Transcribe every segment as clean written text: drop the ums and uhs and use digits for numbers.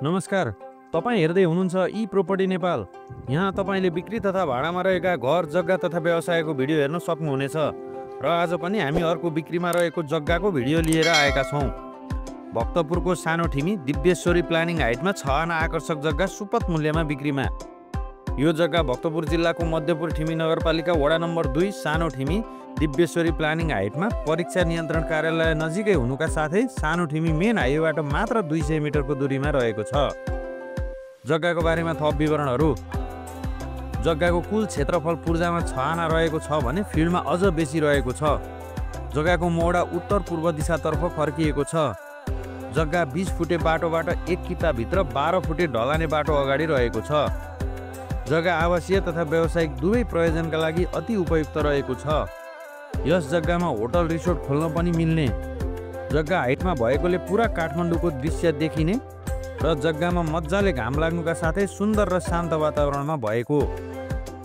नमस्कार। तपाईँ हेर्दै हुनुहुन्छ ई प्रोपर्टी नेपाल। यहाँ तपाईँले बिक्री तथा भाडामा रहेका घर, जग्गा तथा व्यवसायको भिडियो हेर्न सक्नुहुनेछ। र आज पनि हामी अर्को बिक्रीमा रहेको जग्गाको भिडियो लिएर आएका छौँ। भक्तपुरको सानो ठिमी दिव्येश्वरी प्लानिङ हाइटमा 6 आना आकर्षक जग्गा सुपथ मूल्यमा बिक्रीमा। यो जग्गा भक्तपुर जिल्लाको मध्यपुर ठिमी नगरपालिका वडा नम्बर 2 सानो ठिमी दिव्येश्वरी प्लानिङ हाइटमा परीक्षा नियन्त्रण कार्यालय नजिकै हुनुका साथै सानो ठिमी मेन हाइवेबाट मात्र 200 मिटरको दूरीमा रहेको छ। जग्गाको बारेमा थप विवरणहरू। जग्गाको कुल क्षेत्रफल पूर्जामा 6 आना रहेको छ भने फिल्डमा अझ बेसी रहेको छ। जग्गाको मोडा उत्तर पूर्व दिशातर्फ फर्किएको छ। जग्गा 20 फुटे बाटोबाट 1 किताभित्र 12 फुटे ढलाने बाटो अगाडि रहेको छ। जग्गा आवासीय तथा व्यावसायिक दुवै प्रयोजनका लागि अति उपयुक्त रहेको छ। यस जग्गामा होटल रिसोर्ट खोल्न पनि मिल्ने। जग्गा हाइटमा भएकोले पुरा काठमाडौँको दृश्य देखिने र जग्गामा मजाले घाम लाग्नुका साथै सुन्दर र शान्त वातावरणमा भएको।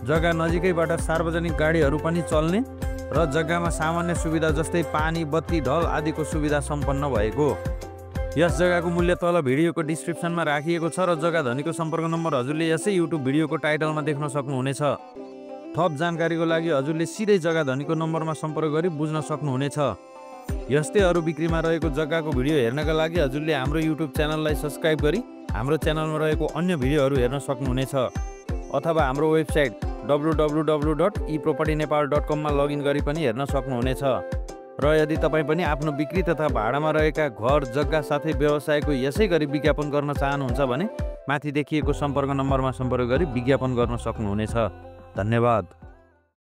जग्गा नजिकैबाट सार्वजनिक गाडीहरू पनि चल्ने र जग्गामा सामान्य सुविधा जस्तै पानी, बत्ती, ढल आदिको सुविधा सम्पन्न भएको। यस जग्गाको मूल्य तल भिडियोको डिस्क्रिप्सनमा राखिएको छ र जग्गा धनीको सम्पर्क नम्बर हजुरले यसै युट्युब भिडियोको टाइटलमा देख्न सक्नुहुनेछ। थप जानकारीको लागि हजुरले सिधै जग्गा धनीको नम्बरमा सम्पर्क गरी बुझ्न सक्नुहुनेछ। यस्तै अरू बिक्रीमा रहेको जग्गाको भिडियो हेर्नका लागि हजुरले हाम्रो युट्युब च्यानललाई सब्स्क्राइब गरी हाम्रो च्यानलमा रहेको अन्य भिडियोहरू हेर्न सक्नुहुनेछ अथवा हाम्रो वेबसाइट www.epropertynepal.com मा लगइन गरी पनि हेर्न सक्नुहुनेछ। र यदि तपाईँ पनि आफ्नो बिक्री तथा भाडामा रहेका घर, जग्गा साथै व्यवसायको यसै गरी विज्ञापन गर्न चाहनुहुन्छ भने माथि देखिएको सम्पर्क नम्बरमा सम्पर्क गरी विज्ञापन गर्न सक्नुहुनेछ। धन्यवाद।